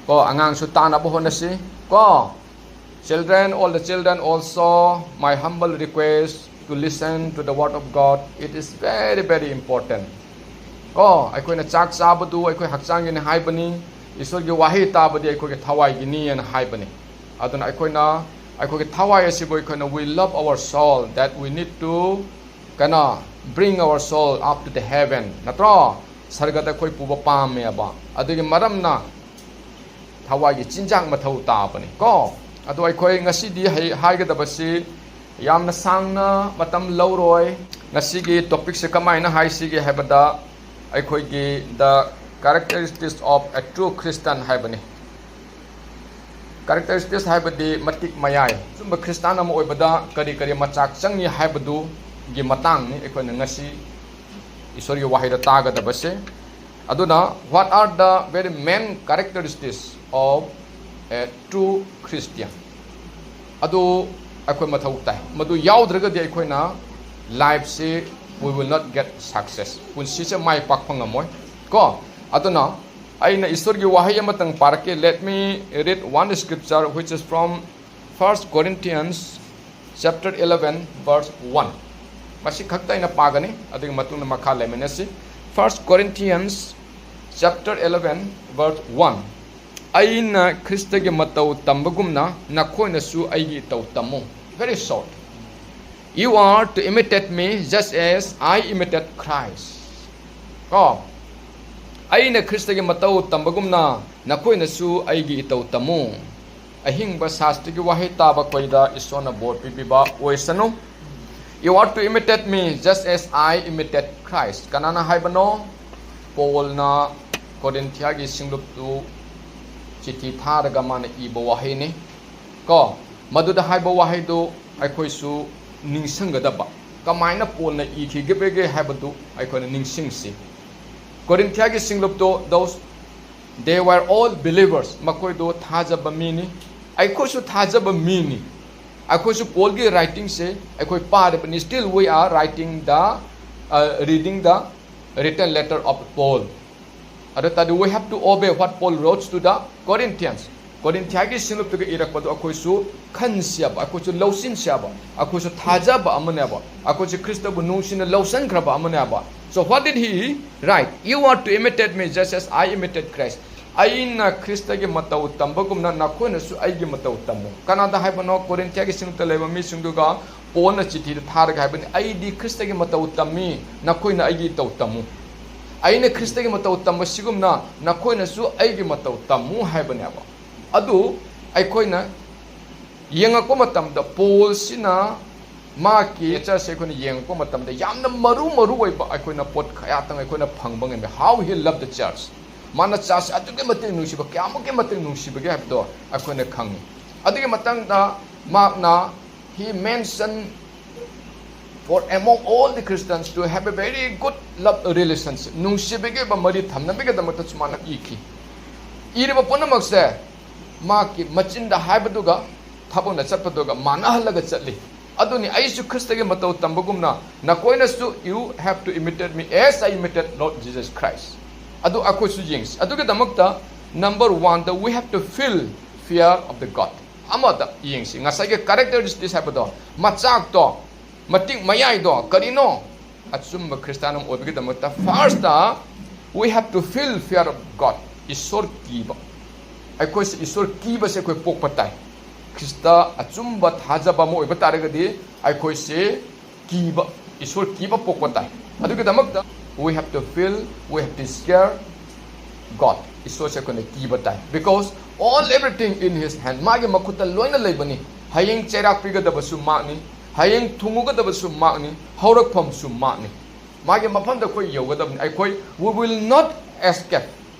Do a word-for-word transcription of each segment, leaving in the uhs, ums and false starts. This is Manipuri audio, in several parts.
ꯀꯣ, ꯑꯉꯥꯡꯁꯨ ꯇꯥꯅꯕ ꯍꯣꯠꯅꯁꯤ ꯀꯣ. Children, all the children also, my humble request to listen to the word of God. It is very, very important. ꯀꯣ, ꯑꯩꯈꯣꯏꯅ ꯆꯥꯛ ꯆꯥꯕꯗꯨ ꯑꯩꯈꯣꯏ ꯍꯛꯆꯥꯡꯒꯤꯅꯤ ꯍꯥꯏꯕꯅꯤ, ꯏꯁꯣꯔꯒꯤ ꯋꯥꯍꯩ ꯇꯥꯕꯗꯤ ꯑꯩꯈꯣꯏꯒꯤ ꯊꯋꯥꯏꯒꯤꯅꯤ ꯍꯥꯏꯅ ꯍꯥꯏꯕꯅꯤ. ꯑꯗꯨꯅ ꯑꯩꯈꯣꯏꯅ ꯑꯩꯈꯣꯏꯒꯤ ꯊꯋꯥꯏ ꯑꯁꯤꯕꯨ ꯑꯩꯈꯣꯏꯅ, we love our soul, that we need to, ꯀꯩꯅꯣ, bring our soul up to the heaven, ꯅꯠꯇ꯭ꯔꯣ? ꯁꯔꯒꯗ ꯑꯩꯈꯣꯏ ꯄꯨꯕ ꯄꯥꯝꯃꯦꯕ. ꯑꯗꯨꯒꯤ ꯃꯔꯝꯅ ꯊꯋꯥꯏꯒꯤ ꯆꯤꯟꯖꯥꯛ ꯃꯊꯧ ꯇꯥꯕꯅꯤ ꯀꯣ. ꯑꯗꯣ ꯑꯩꯈꯣꯏ ꯉꯁꯤꯗꯤ ꯍꯩ-, ꯍꯥꯏꯒꯗꯕꯁꯤ ꯌꯥꯝꯅ ꯁꯥꯡꯅ ꯃꯇꯝ ꯂꯧꯔꯣꯏ. ꯉꯁꯤꯒꯤ topicꯁꯦ ꯀꯃꯥꯏꯅ ꯍꯥꯏꯁꯤꯒꯦ ꯍꯥꯏꯕꯗ, ꯑꯩꯈꯣꯏꯒꯤ The Characteristics of a True Christian ꯍꯥꯏꯕꯅꯤ. Characteristics ꯍꯥꯏꯕꯗꯤ ꯃꯇꯤꯛ ꯃꯌꯥꯏ꯫ ꯑꯆꯨꯝꯕ ꯈ꯭ꯔꯤꯁꯇꯥꯟ ꯑꯃ ꯑꯣꯏꯕꯗ ꯀꯔꯤ ꯀꯔꯤ ꯃꯆꯥꯛ ꯆꯪꯏ ꯍꯥꯏꯕꯗꯨꯒꯤ ꯃꯇꯥꯡꯅꯤ ꯑꯩꯈꯣꯏꯅ ꯉꯁꯤ ꯏꯁꯣꯔꯒꯤ ꯋꯥꯍꯩꯗ ꯇꯥꯒꯗꯕꯁꯦ. ꯑꯗꯨꯅ, what are the very main characteristics of a true Christian? ꯑꯗꯨ ꯑꯩꯈꯣꯏ ꯃꯊꯧ ꯇꯥꯏ. ꯃꯗꯨ ꯌꯥꯎꯗ꯭ꯔꯒꯗꯤ ꯑꯩꯈꯣꯏꯅ lifeꯁꯤ, we will not get success. ꯄꯨꯟꯁꯤꯁꯦ ꯃꯥꯏ ꯄꯥꯛꯄ ꯉꯝꯃꯣꯏ ꯀꯣ. ꯑꯗꯨꯅ ꯑꯩꯅ ꯏꯁꯣꯔꯒꯤ ꯋꯥꯍꯩ ꯑꯃꯇꯪ ꯄꯥꯔꯛꯀꯦ. Let me read one scripture which is from First Corinthians chapter eleven verse one. ꯃꯁꯤ ꯈꯛꯇ ꯑꯩꯅ ꯄꯥꯒꯅꯤ, ꯑꯗꯨꯒꯤ ꯃꯇꯨꯡꯗ ꯃꯈꯥ ꯂꯩꯃꯤꯟꯅꯁꯤ. First Corinthians chapter eleven verse one. ꯑꯩꯅ ꯈ꯭ꯔꯤꯁꯇꯒꯤ ꯃꯇꯧ ꯇꯝꯕꯒꯨꯝꯅ ꯅꯈꯣꯏꯅꯁꯨ ꯑꯩꯒꯤ ꯏꯇꯧ ꯇꯝꯃꯨ. Very short. You are to imitate me just as I imitate Christ. ꯀꯣ, ꯑꯩꯅ ꯈ꯭ꯔꯤꯁꯇꯒꯤ ꯃꯇꯧ ꯇꯝꯕꯒꯨꯝꯅ ꯅꯈꯣꯏꯅꯁꯨ ꯑꯩꯒꯤ ꯏꯇꯧ ꯇꯝꯃꯨ. ꯑꯍꯤꯡꯕ ꯁꯥꯁꯇ꯭ꯔꯤꯒꯤ ꯋꯥꯍꯩ ꯇꯥꯕ ꯑꯩꯈꯣꯏꯗ ꯏꯁꯣꯔꯅ ꯕꯣꯔ ꯄꯤꯕꯤꯕ ꯑꯣꯏꯁꯅꯨ. You are to imitate me just as I imitate Christ. ꯀꯅꯥꯅ ꯍꯥꯏꯕꯅꯣ? ꯄꯣꯜꯅ ꯀꯣꯔꯤꯟꯊꯤꯌꯥꯒꯤ ꯁꯤꯡꯂꯨꯞꯇꯨ ꯆꯤꯊꯤ ꯊꯥꯔꯒ ꯃꯥꯅ ꯏꯕ ꯋꯥꯍꯩꯅꯤ ꯀꯣ. ꯃꯗꯨꯗ ꯍꯥꯏꯕ ꯋꯥꯍꯩꯗꯨ ꯑꯩꯈꯣꯏꯁꯨ ꯅꯤꯡꯁꯤꯡꯒꯗꯕ, ꯀꯃꯥꯏꯅ ꯄꯣꯜꯅ ꯏꯈꯤꯒꯕꯒꯦ ꯍꯥꯏꯕꯗꯨ ꯑꯩꯈꯣꯏꯅ ꯅꯤꯡꯁꯤꯡꯁꯤ. ꯀꯣꯔꯤꯟꯊꯤꯌꯥꯒꯤ ꯁꯤꯡꯂꯨꯞꯇꯣ, those, they were all believers, ꯃꯈꯣꯏꯗꯣ ꯊꯥꯖꯕ ꯃꯤꯅꯤ, ꯑꯩꯈꯣꯏꯁꯨ ꯊꯥꯖꯕ ꯃꯤꯅꯤ. ꯑꯩꯈꯣꯏꯁꯨ ꯄꯣꯜꯒꯤ ꯔꯥꯏꯇꯤꯡꯁꯦ ꯑꯩꯈꯣꯏ ꯄꯥꯔꯤꯕꯅꯤ. Still we are writing the, uh, reading the written letter of Paul. ꯑꯗꯨ ꯇꯥꯔꯗꯤ we have to obey what Paul wrote to the Corinthians. ꯀꯣꯔꯤꯟꯊꯤꯌꯥꯒꯤ ꯁꯤꯡꯂꯨꯞꯇꯒ ꯏꯔꯛꯄꯗꯣ ꯑꯩꯈꯣꯏꯁꯨ ꯈꯟꯁꯦꯕ, ꯑꯩꯈꯣꯏꯁꯨ ꯂꯧꯁꯤꯟꯁꯦꯕ, ꯑꯩꯈꯣꯏꯁꯨ ꯊꯥꯖꯕ ꯑꯃꯅꯦꯕ, ꯑꯩꯈꯣꯏꯁꯨ ꯈ꯭ꯔꯤꯁꯇꯕꯨ ꯅꯨꯡꯁꯤꯅ ꯂꯧꯁꯤꯟꯈ꯭ꯔꯕ ꯑꯃꯅꯦꯕ. So what did he write? "You are to imitate me just as I imitate Christ." ꯑꯩꯅ ꯈ꯭ꯔꯤꯁꯇꯒꯤ ꯃꯇꯧ ꯇꯝꯕꯒꯨꯝꯅ ꯅꯈꯣꯏꯅꯁꯨ ꯑꯩꯒꯤ ꯃꯇꯧ ꯇꯝꯃꯨ꯫ ꯀꯅꯥꯗ ꯍꯥꯏꯕꯅꯣ? ꯀꯣꯔꯤꯟꯊꯤꯌꯥꯒꯤ ꯁꯤꯡꯂꯨꯞꯇ ꯂꯩꯕ ꯃꯤꯁꯤꯡꯗꯨꯒ ꯄꯣꯜꯅ ꯆꯤꯊꯤꯗ ꯊꯥꯔꯒ ꯍꯥꯏꯕꯅꯤ, "ꯑꯩꯗꯤ ꯈ꯭ꯔꯤꯁꯇꯒꯤ ꯃꯇꯧ ꯇꯝꯃꯤ, ꯅꯈꯣꯏꯅ ꯑꯩꯒꯤ ꯏꯇꯧ ꯇꯝꯃꯨ꯫ ꯑꯩꯅ ꯈ꯭ꯔꯤꯁꯇꯒꯤ ꯃꯇꯧ ꯇꯝꯕꯁꯤꯒꯨꯝꯅ ꯅꯈꯣꯏꯅꯁꯨ ꯑꯩꯒꯤ ꯃꯇꯧ ꯇꯝꯃꯨ" ꯍꯥꯏꯕꯅꯦꯕ꯫ ꯑꯗꯨ ꯑꯩꯈꯣꯏꯅ ꯌꯦꯡꯉꯛꯄ ꯃꯇꯝꯗ ꯄꯣꯜꯁꯤꯅ ꯃꯍꯥꯛꯀꯤ ꯅꯦꯆꯔꯁꯦ ꯑꯩꯈꯣꯏꯅ ꯌꯦꯡꯉꯛꯄ ꯃꯇꯝꯗ ꯌꯥꯝꯅ ꯃꯔꯨ ꯃꯔꯨ ꯑꯣꯏꯕ ꯑꯩꯈꯣꯏꯅ ꯄꯣꯠ ꯀꯌꯥꯇꯪ ꯑꯩꯈꯣꯏꯅ ꯐꯪꯕ ꯉꯝꯃꯤ꯫ How he loved the church. ꯃꯥꯅ ꯆꯥꯔꯆꯁꯦ ꯑꯗꯨꯛꯀꯤ ꯃꯇꯤꯛ ꯅꯨꯡꯁꯤꯕ, ꯀꯌꯥꯃꯨꯛꯀꯤ ꯃꯇꯤꯛ ꯅꯨꯡꯁꯤꯕꯒꯦ ꯍꯥꯏꯕꯗꯣ ꯑꯩꯈꯣꯏꯅ ꯈꯪꯉꯤ꯫ ꯑꯗꯨꯒꯤ ꯃꯇꯥꯡꯗ ꯃꯍꯥꯛꯅ, he mentioned for among all the Christians to have a very good love relationship. ꯅꯨꯡꯁꯤꯕꯒꯤ ꯑꯣꯏꯕ ꯃꯔꯤ ꯊꯝꯅꯕꯒꯤꯗꯃꯛꯇꯁꯨ ꯃꯥꯅ ꯏꯈꯤ꯫ ꯏꯔꯤꯕ ꯄꯨꯝꯅꯃꯛꯁꯦ ꯃꯍꯥꯛꯀꯤ ꯃꯆꯤꯟꯗ ꯍꯥꯏꯕꯗꯨꯒ ꯊꯕꯛꯅ ꯆꯠꯄꯗꯨꯒ ꯃꯥꯟꯅꯍꯜꯂꯒ ꯆꯠꯂꯤ꯫ ꯑꯗꯨꯅꯤ, "ꯑꯩꯁꯨ ꯈ꯭ꯔꯤꯁꯇꯒꯤ ꯃꯇꯧ ꯇꯝꯕꯒꯨꯝꯅ ꯅꯈꯣꯏꯅꯁꯨ, you have to imitate me as I imitate Lord Jesus Christ." ꯑꯗꯨ ꯑꯩꯈꯣꯏꯁꯨ ꯌꯦꯡꯁꯤ꯫ ꯑꯗꯨꯒꯤꯗꯃꯛꯇ number one the we have to feel fear of the God. ꯑꯃꯗ ꯌꯦꯡꯁꯤ, ꯉꯁꯥꯏꯒꯤ characteristics ꯍꯥꯏꯕꯗꯣ, ꯃꯆꯥꯛꯇꯣ, ꯃꯇꯤꯛ ꯃꯌꯥꯏꯗꯣ ꯀꯔꯤꯅꯣ? ꯑꯆꯨꯝꯕ ꯈ꯭ꯔꯤꯁꯇꯥꯟ ꯑꯃ ꯑꯣꯏꯕꯒꯤꯗꯃꯛꯇ first the we have to feel fear of God. ꯏꯁꯣꯔ ꯀꯤꯕ꯫ ꯑꯩꯈꯣꯏꯁꯦ ꯏꯁꯣꯔ ꯀꯤꯕꯁꯦ ꯑꯩꯈꯣꯏ ꯄꯣꯛꯄ ꯇꯥꯏ꯫ ꯈ꯭ꯔꯤꯁꯇ ꯑꯆꯨꯝꯕ ꯊꯥꯖꯕ ꯑꯃ ꯑꯣꯏꯕ ꯇꯥꯔꯒꯗꯤ ꯑꯩꯈꯣꯏꯁꯦ ꯀꯤꯕ, ꯏꯁꯣꯔ ꯀꯤꯕ ꯄꯣꯛꯄ ꯇꯥꯏ꯫ ꯑꯗꯨꯒꯤꯗꯃꯛꯇ we have to feel, we have to scare God. ꯏꯁꯣꯔꯁꯦ ꯑꯩꯈꯣꯏꯅ ꯀꯤꯕ ꯇꯥꯏ, because all everything in his hand. ꯃꯥꯒꯤ ꯃꯈꯨꯠꯇ ꯂꯣꯏꯅ ꯂꯩꯕꯅꯤ꯫ ꯍꯌꯦꯡ ꯆꯩꯔꯥꯛ ꯄꯤꯒꯗꯕꯁꯨ ꯃꯍꯥꯛꯅꯤ, ꯍꯌꯦꯡ ꯊꯨꯡꯉꯨꯒꯗꯕꯁꯨ ꯃꯍꯥꯛꯅꯤ, ꯍꯧꯔꯛꯐꯝꯁꯨ ꯃꯍꯥꯛꯅꯤ꯫ ꯃꯥꯒꯤ ꯃꯐꯝꯗ ꯑꯩꯈꯣꯏ ꯌꯧꯒꯗꯕꯅꯤ꯫ ꯑꯩꯈꯣꯏ, we will not escape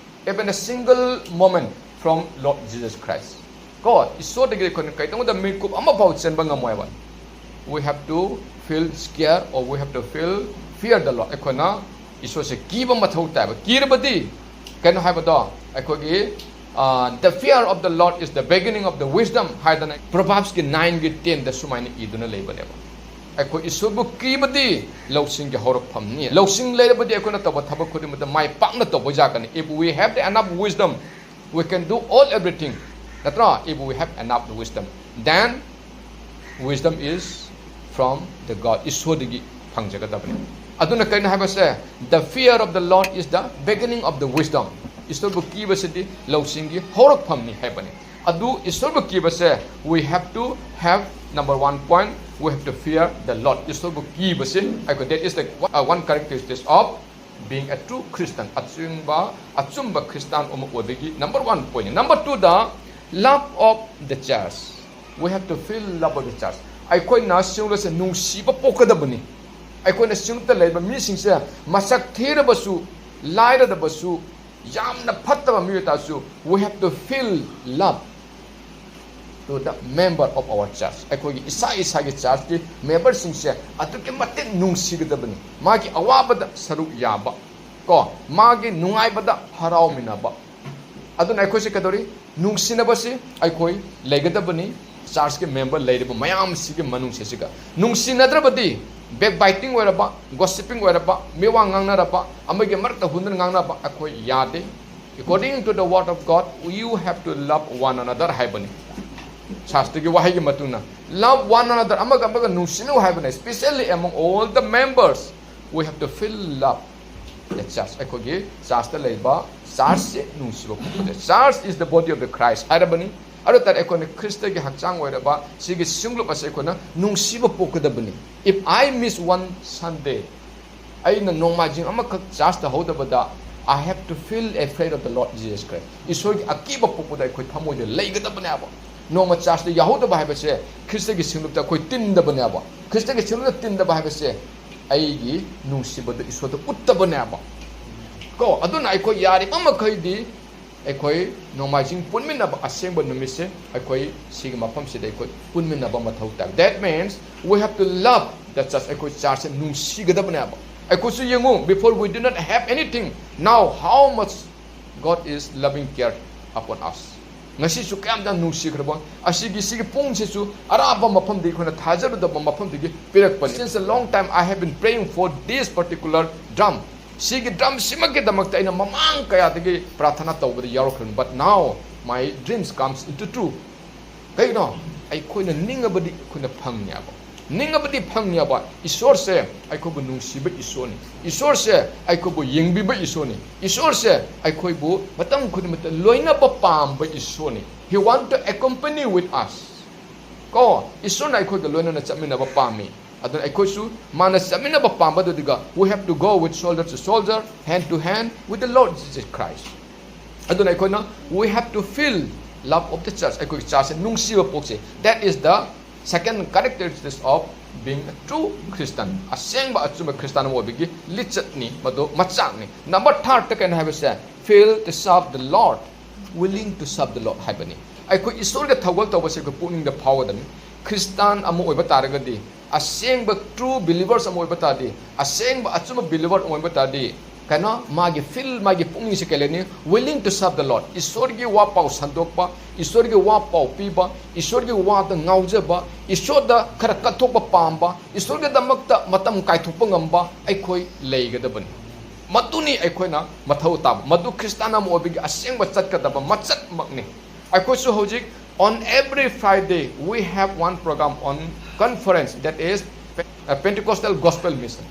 even a single moment from Lord Jesus Christ. ꯀꯣ, ꯏꯁꯣꯔꯗꯒꯤ ꯑꯩꯈꯣꯏꯅ ꯀꯩꯗꯧꯉꯩꯗ ꯃꯤꯀꯨꯞ ꯑꯃꯐꯥꯎ ꯆꯦꯟꯕ ꯉꯝꯃꯣꯏꯕ꯫ We have to feel scare or we have to feel fear the Lord. ꯑꯩꯈꯣꯏꯅ ꯏꯁꯣꯔꯁꯦ ꯀꯤꯕ ꯃꯊꯧ ꯇꯥꯏꯕ꯫ ꯀꯤꯔꯕꯗꯤ ꯀꯩꯅꯣ ꯍꯥꯏꯕꯗꯣ, ꯑꯩꯈꯣꯏꯒꯤ, "The fear of the Lord is the beginning of the wisdom" ꯍꯥꯏꯗꯅ Proverbs ꯀꯤ nine ꯒꯤ ten ꯗ ꯁꯨꯃꯥꯏꯅ ꯏꯗꯨꯅ ꯂꯩꯕꯅꯦꯕ꯫ ꯑꯩꯈꯣꯏ ꯏꯁꯣꯔꯕꯨ ꯀꯤꯕꯗꯤ ꯂꯧꯁꯤꯡꯒꯤ ꯍꯧꯔꯛꯐꯝꯅꯤ꯫ ꯂꯧꯁꯤꯡ ꯂꯩꯔꯕꯗꯤ ꯑꯩꯈꯣꯏꯅ ꯇꯧꯕ ꯊꯕꯛ ꯈꯨꯗꯤꯡꯃꯛꯇ ꯃꯥꯏ ꯄꯥꯛꯅ ꯇꯧꯕ ꯌꯥꯒꯅꯤ꯫ If we have the enough wisdom, we can do all everything. ꯅꯠꯇ꯭ꯔꯥ? If we have enough wisdom, then wisdom is from the God. ꯏꯁꯣꯔꯗꯒꯤ ꯐꯪꯖꯒꯗꯕꯅꯤ꯫ ꯑꯗꯨꯅ ꯀꯩꯅꯣ ꯍꯥꯏꯕꯁꯦ, the fear of the Lord is the beginning of the wisdom. ꯏꯁꯣꯔꯕꯨ ꯀꯤꯕꯁꯤꯗꯤ ꯂꯧꯁꯤꯡꯒꯤ ꯍꯧꯔꯛꯐꯝꯅꯤ ꯍꯥꯏꯕꯅꯤ꯫ ꯑꯗꯨ ꯏꯁꯣꯔꯕꯨ ꯀꯤꯕꯁꯦ, we have to have, number one point, we have to fear the Lord. ꯏꯁꯣꯔꯕꯨ ꯀꯤꯕꯁꯦ ꯑꯩꯈꯣꯏ, that is the uh, one characteristics of being a true Christian. ꯑꯆꯨꯝꯕ, ꯑꯆꯨꯝꯕ ꯈ꯭ꯔꯤꯁꯇꯥꯟ ꯑꯃ ꯑꯣꯏꯕꯒꯤ number one point. Number two the, love of the church. We have to feel love of the church. ꯑꯩꯈꯣꯏꯅ ꯁꯤꯡꯂꯨꯁꯦ ꯅꯨꯡꯁꯤꯕ ꯄꯣꯛꯀꯗꯕꯅꯤ꯫ ꯑꯩꯈꯣꯏꯅ ꯁꯤꯡꯂꯨꯗ ꯂꯩꯕ ꯃꯤꯁꯤꯡꯁꯦ ꯃꯁꯛ ꯊꯤꯔꯕꯁꯨ, ꯂꯥꯏꯔꯔꯕꯁꯨ, ꯌꯥꯝꯅ ꯐꯠꯇꯕ ꯃꯤꯑꯣꯏ ꯇꯥꯔꯁꯨ, we have to feel love to the member of our church. ꯑꯩꯈꯣꯏꯒꯤ ꯏꯁꯥ ꯏꯁꯥꯒꯤ ꯆꯔꯆꯀꯤ ꯃꯦꯝꯕꯔꯁꯤꯡꯁꯦ ꯑꯗꯨꯛꯀꯤ ꯃꯇꯤꯛ ꯅꯨꯡꯁꯤꯒꯗꯕꯅꯤ꯫ ꯃꯥꯒꯤ ꯑꯋꯥꯕꯗ ꯁꯔꯨꯛ ꯌꯥꯕ, ꯀꯣ, ꯃꯥꯒꯤ ꯅꯨꯡꯉꯥꯏꯕꯗ ꯍꯔꯥꯎꯃꯤꯟꯅꯕ꯫ ꯑꯗꯨꯅ ꯑꯩꯈꯣꯏꯁꯦ ꯀꯩꯗꯧꯔꯤ? ꯅꯨꯡꯁꯤꯅꯕꯁꯤ ꯑꯩꯈꯣꯏ ꯂꯩꯒꯗꯕꯅꯤ꯫ ꯆꯔꯆꯀꯤ ꯃꯦꯝꯕꯔ ꯂꯩꯔꯤꯕ ꯃꯌꯥꯝꯁꯤꯒꯤ ꯃꯅꯨꯡꯁꯤꯁꯤꯒ ꯅꯨꯡꯁꯤꯅꯗ꯭ꯔꯕꯗꯤ, backbiting ꯑꯣꯏꯔꯕ, gossiping ꯑꯣꯏꯔꯕ, ꯃꯤꯋꯥ ꯉꯥꯡꯅꯔꯕ, ꯑꯃꯒꯤ ꯃꯔꯛꯇ ꯍꯨꯟꯗꯨꯅ ꯉꯥꯡꯅꯕ ꯑꯩꯈꯣꯏ ꯌꯥꯗꯦ꯫ According to the word of God, you have to love one another ꯍꯥꯏꯕꯅꯤ꯫ ꯁꯥꯁꯇ꯭ꯔꯒꯤ ꯋꯥꯍꯩꯒꯤ ꯃꯇꯨꯡ ꯏꯟꯅ, love one another, ꯑꯃꯒ ꯑꯃꯒ ꯅꯨꯡꯁꯤꯅꯧ ꯍꯥꯏꯕꯅꯤ꯫ Especially among all the members, we have to feel love. The church, ꯑꯩꯈꯣꯏꯒꯤ ꯆꯔꯆꯇ ꯂꯩꯕ ꯆꯔꯆꯁꯦ ꯅꯨꯡꯁꯤꯕ ꯄꯣꯛꯄꯁꯦ꯫ Church is the body of the Christ ꯍꯥꯏꯔꯕꯅꯤ꯫ ꯑꯗꯨ ꯇꯥꯔꯗꯤ ꯑꯩꯈꯣꯏꯅ ꯈ꯭ꯔꯤꯁꯇꯒꯤ ꯍꯛꯆꯥꯡ ꯑꯣꯏꯔꯕ ꯁꯤꯒꯤ ꯁꯤꯡꯂꯨꯞ ꯑꯁꯦ ꯑꯩꯈꯣꯏꯅ ꯅꯨꯡꯁꯤꯕ ꯄꯣꯛꯀꯗꯕꯅꯤ꯫ If I miss one Sunday, ꯑꯩꯅ ꯅꯣꯡꯃꯥꯏꯖꯤꯡ ꯑꯃꯈꯛ ꯆꯔꯆ ꯇꯧꯍꯧꯗꯕꯗ, I have to feel afraid of the Lord Jesus Christ. ꯏꯁꯣꯔꯒꯤ ꯑꯀꯤꯕ ꯄꯣꯛꯄꯗ ꯑꯩꯈꯣꯏ ꯊꯃꯣꯏꯗ ꯂꯩꯒꯗꯕꯅꯦꯕ꯫ ꯅꯣꯡꯃ ꯆꯔꯆꯇ ꯌꯥꯎꯍꯧꯗꯕ ꯍꯥꯏꯕꯁꯦ ꯈ꯭ꯔꯤꯁꯇꯒꯤ ꯁꯤꯡꯂꯨꯞꯇ ꯑꯩꯈꯣꯏ ꯇꯤꯟꯗꯕꯅꯦꯕ꯫ ꯈ꯭ꯔꯤꯁꯇꯒꯤ ꯁꯤꯡꯂꯨꯞꯇ ꯇꯤꯟꯗꯕ ꯍꯥꯏꯕꯁꯦ ꯑꯩꯒꯤ ꯅꯨꯡꯁꯤꯕꯗꯨ ꯏꯁꯣꯔꯗ ꯎꯠꯇꯕꯅꯦꯕ꯫ ꯀꯣ, ꯑꯗꯨꯅ ꯑꯩꯈꯣꯏ ꯌꯥꯔꯤꯕ ꯃꯈꯩꯗꯤ ꯑꯩꯈꯣꯏ ꯅꯣꯡꯃꯥꯏꯖꯤꯡ ꯄꯨꯟꯃꯤꯟꯅꯕ, ꯑꯁꯦꯡꯕ ꯅꯨꯃꯤꯠꯁꯦ ꯑꯩꯈꯣꯏ ꯁꯤꯒꯤ ꯃꯐꯝꯁꯤꯗ ꯑꯩꯈꯣꯏ ꯄꯨꯟꯃꯤꯟꯅꯕ ꯃꯊꯧ ꯇꯥꯏ꯫ That means we have to love the church. ꯑꯩꯈꯣꯏ ꯆꯔꯆꯁꯦ ꯅꯨꯡꯁꯤꯒꯗꯕꯅꯦꯕ꯫ ꯑꯩꯈꯣꯏꯁꯨ ꯌꯦꯡꯉꯨ, before we do not have anything, now how much God is loving care upon us. ꯉꯁꯤꯁꯨ ꯀꯌꯥꯝ ꯌꯥꯝ ꯅꯨꯡꯁꯤꯈ꯭ꯔꯕ, ꯑꯁꯤꯒꯤ, ꯁꯤꯒꯤ ꯄꯨꯡꯁꯤꯁꯨ ꯑꯔꯥꯞꯄ ꯃꯐꯝꯗꯒꯤ, ꯑꯩꯈꯣꯏꯅ ꯊꯥꯖꯔꯨꯗꯕ ꯃꯐꯝꯗꯒꯤ ꯄꯤꯔꯛꯄꯅꯤ꯫ Since a long time I have been praying for this particular drum. ꯁꯤꯒꯤ ꯗ꯭ꯔꯝꯁꯤꯃꯛꯀꯤꯗꯃꯛꯇ ꯑꯩꯅ ꯃꯃꯥꯡ ꯀꯌꯥꯗꯒꯤ ꯄ꯭ꯔꯥꯊꯅꯥ ꯇꯧꯕꯗ ꯌꯥꯎꯔꯛꯈ꯭ꯔꯕꯅꯤ, but now my dreams comes into true. ꯀꯩꯒꯤꯅꯣ? ꯑꯩꯈꯣꯏꯅ ꯅꯤꯡꯉꯕꯗꯤ ꯑꯩꯈꯣꯏꯅ ꯐꯪꯉꯦꯕ꯫ ꯅꯤꯡꯉꯕꯗꯤ ꯐꯪꯉꯦꯕ꯫ ꯏꯁꯣꯔꯁꯦ ꯑꯩꯈꯣꯏꯕꯨ ꯅꯨꯡꯁꯤꯕ ꯏꯁꯣꯔꯅꯤ꯫ ꯏꯁꯣꯔꯁꯦ ꯑꯩꯈꯣꯏꯕꯨ ꯌꯦꯡꯕꯤꯕ ꯏꯁꯣꯔꯅꯤ꯫ ꯏꯁꯣꯔꯁꯦ ꯑꯩꯈꯣꯏꯕꯨ ꯃꯇꯝ ꯈꯨꯗꯤꯡꯃꯛꯇ ꯂꯣꯏꯅꯕ ꯄꯥꯝꯕ ꯏꯁꯣꯔꯅꯤ꯫ He want to accompany with us. ꯀꯣ, ꯏꯁꯣꯔꯅ ꯑꯩꯈꯣꯏꯒ ꯂꯣꯏꯅꯅ ꯆꯠꯃꯤꯟꯅꯕ ꯄꯥꯝꯃꯤ꯫ ꯑꯗꯨꯅ ꯑꯩꯈꯣꯏꯁꯨ ꯃꯥꯅ ꯆꯠꯃꯤꯟꯅꯕ ꯄꯥꯝꯕꯗꯨꯗꯤꯒ, we have to go with shoulder to shoulder, hand to hand with the Lord Jesus Christ. ꯑꯗꯨꯅ ꯑꯩꯈꯣꯏꯅ, we have to feel love of the church. ꯑꯩꯈꯣꯏꯒꯤ ꯆꯔꯆꯁꯦ ꯅꯨꯡꯁꯤꯕ ꯄꯣꯛꯁꯦ꯫ That is the second characteristics of being a true Christian. ꯑꯁꯦꯡꯕ ꯑꯆꯨꯝꯕ ꯈ꯭ꯔꯤꯁꯇꯥꯟ ꯑꯃ ꯑꯣꯏꯕꯒꯤ ꯂꯤꯆꯠꯅꯤ, ꯃꯗꯨ ꯃꯆꯥꯛꯅꯤ꯫ Number third ꯇ ꯀꯩꯅꯣ ꯍꯥꯏꯕꯁꯦ, feel to serve the Lord, willing to serve the Lord ꯍꯥꯏꯕꯅꯤ꯫ ꯑꯩꯈꯣꯏ ꯏꯁꯣꯔꯒ ꯊꯧꯒꯜ ꯇꯧꯕꯁꯦ ꯑꯩꯈꯣꯏ ꯄꯨꯛꯅꯤꯡꯗ ꯐꯥꯎꯒꯗꯕꯅꯤ꯫ ꯈ꯭ꯔꯤꯁꯇꯥꯟ ꯑꯃ ꯑꯣꯏꯕ ꯇꯥꯔꯒꯗꯤ, ꯑꯁꯦꯡꯕ true believers ꯑꯃ ꯑꯣꯏꯕ ꯇꯥꯔꯗꯤ, ꯑꯁꯦꯡꯕ ꯑꯆꯨꯝꯕ believer ꯑꯃ ꯑꯣꯏꯕ ꯇꯥꯔꯗꯤ, ꯀꯩꯅꯣ, ꯃꯥꯒꯤ feel, ꯃꯥꯒꯤ ꯄꯨꯛꯅꯤꯡꯁꯦ ꯀꯩ ꯂꯩꯅꯤ? Willing to serve the Lord. ꯏꯁꯣꯔꯒꯤ ꯋꯥ ꯄꯥꯎ ꯁꯟꯗꯣꯛꯄ, ꯏꯁꯣꯔꯒꯤ ꯋꯥ ꯄꯥꯎ ꯄꯤꯕ, ꯏꯁꯣꯔꯒꯤ ꯋꯥꯗ ꯉꯥꯎꯖꯕ, ꯏꯁꯣꯔꯗ ꯈꯔ ꯀꯠꯊꯣꯛꯄ ꯄꯥꯝꯕ, ꯏꯁꯣꯔꯒꯤꯗꯃꯛꯇ ꯃꯇꯝ ꯀꯥꯏꯊꯣꯛꯄ ꯉꯝꯕ ꯑꯩꯈꯣꯏ ꯂꯩꯒꯗꯕꯅꯤ꯫ ꯃꯗꯨꯅꯤ ꯑꯩꯈꯣꯏꯅ ꯃꯊꯧ ꯇꯥꯕ꯫ ꯃꯗꯨ ꯈ꯭ꯔꯤꯁꯇꯥꯟ ꯑꯃ ꯑꯣꯏꯕꯒꯤ ꯑꯁꯦꯡꯕ ꯆꯠꯀꯗꯕ ꯃꯆꯠꯃꯛꯅꯤ꯫ ꯑꯩꯈꯣꯏꯁꯨ ꯍꯧꯖꯤꯛ, on every Friday we have one program on conference, that is, uh, Pentecostal Gospel Mission.